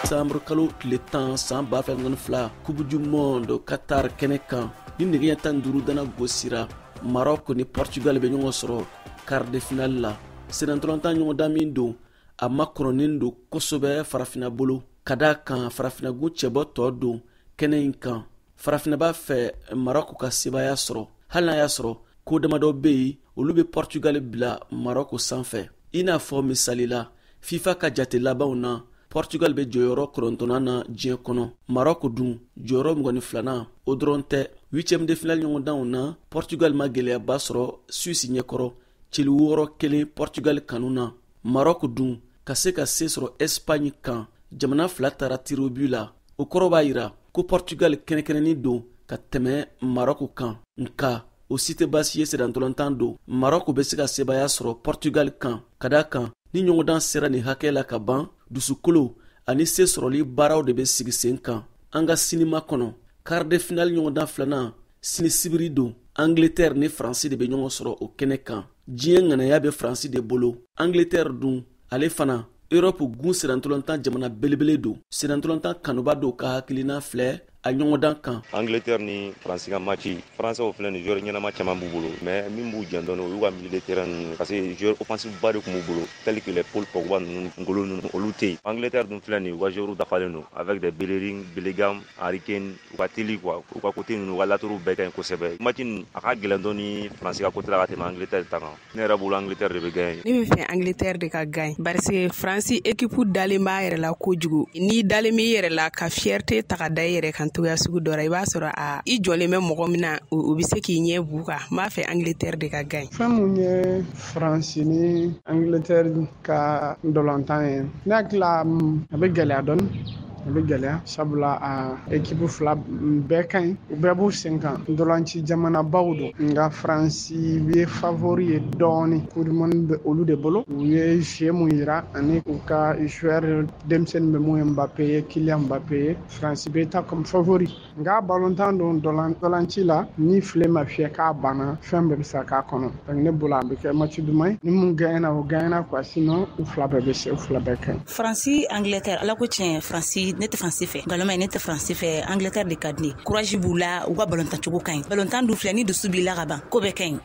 Décembre kalo tile 10 san 2022, Coupe du monde Qatar kɛnɛ kan, ni nɛgɛ ɲɛ 15 dana gosira, Maroc ni Portugal bɛ ɲɔgɔn sɔrɔ quart de finale la. Senatɔlɔntan ɲɔgɔndan min don, a makɔrɔnen don kosɛbɛ Farafina bolo, ka da kan Farafinagun cɛbɔ tɔ don kɛnɛ in kan. Farafina b'a fɛ Maroc ka sebaaya sɔrɔ, hali n'a y'a sɔrɔ ko damadɔ bɛ yen, olu bɛ Portugal bila Maroc sanfɛ. I n'a fɔ misali la, FIFA ka jate labanw na, Portugal bɛ jɔyɔrɔ 9nan na diɲɛ kɔnɔ, Maroc dun jɔyɔrɔ 22nan. O dɔrɔn tɛ, huitième de finale ɲɔgɔndanw na, Portugal ma gɛlɛyaba sɔrɔ Suisse ɲɛkɔrɔ, celu 6-1 Portugal kanu na. Maroc dun ka se ka se sɔrɔ Espagne kan, jamana fila taara tir au but la. O kɔrɔ b'a yira ko Portugal kɛnɛkɛnɛnin don ka tɛmɛ Maroc kan. Nka o si tɛ baasi ye, sedantɔlɔntan don, Maroc bɛ se ka sebaaya sɔrɔ Portugal kan, ka da kan ni ɲɔgɔndan sera nin hakɛ la ka ban, dusukolo ani se sɔrɔli baaraw de bɛ sigi sen kan. An ka sinima kɔnɔ, quart de finale ɲɔgɔndan filanan, sini sibiri don, Angleterre ni Faransi de bɛ ɲɔgɔn sɔrɔ o kɛnɛ kan. Diɲɛ ŋanaya bɛ Faransi de bolo. Angleterre dun, ale fana Europe gun senatɔlɔntan jamana belebele don. Senatɔlɔntan kanuba dɔw ka hakilina filɛ a ɲɔgɔndan kan. Angleterre ni Faransi ka match, Français filɛ nin, joueur ɲɛnama caman b'u bolo, mais min b'u jɛn dɔɔni, o y'u ka milieu de terrain ninnu, parce que joueur offensif ba de tun b'u bolo, tel que les Paul Pogba ninnu, Ngolo ninnu, olu tɛ yen. Angleterre dun filɛ nin, u ka joueur dafalen don avec des Bellerin, Bellingham, Harry Kane, u ka teli quoi, u ka côté ninnu, u ka latéraux bɛɛ ka ɲi kosɛbɛ. Match nin a ka gɛlɛn dɔɔni Faransi ka côté la ka tɛmɛ Angleterre ta kan. Ne yɛrɛ bolo, Angleterre de bɛ gagner. Ne bɛ fɛ Angleterre de ka gagner, parce que Faransi équipe dalen b'a yɛrɛ la kojugu. N'i dalen b'i yɛrɛ la, ka fierté ta ka da i yɛrɛ kan cogoya sugu dɔ la, i b'a sɔrɔ a i jɔlen bɛ mɔgɔ min na, o bɛ se k'i ɲɛ b'u kan. N b'a fɛ Angleterre de ka gagner. Fɛn mun ye Faransi ni Angleterre ka ndolantan ye, ne hakili la, a bɛ gɛlɛya dɔɔni, a bɛ gɛlɛya, sabula a équipe fila bɛɛ ka ɲi, u bɛɛ b'u sen kan, ndolanci jamanabaw don. Nka Faransi ye favori ye dɔɔni. Coupe du monde bɛ olu de bolo. U ye jeu mun yira ani u ka joueur denmisɛnnin bɛ mun ye, Mbappé ye, Kylian Mbappé ye, Faransi bɛ taa comme favori. Nka balontan don, ndolanci la, ni file ma fiyɛ k'a banna, fɛn bɛɛ bɛ se ka k'a kɔnɔ. Donc ne bolo, a bɛ kɛ match duman ye. Ni mun gagnera, o gagnera quoi, sinon u fila bɛɛ bɛ se, u fila bɛɛ ka ɲi. Faransi Angleterre, Ala ko tiɲɛ, Faransi, ne tɛ Faransi fɛ. Nkalon, ne tɛ Faransi fɛ, Angleterre de ka di ne. Courage b'u la, u ka balontan cogo ka ɲi. Balontan dun filɛ, ni dusu b'i la ka ban, ko bɛɛ ka ɲi.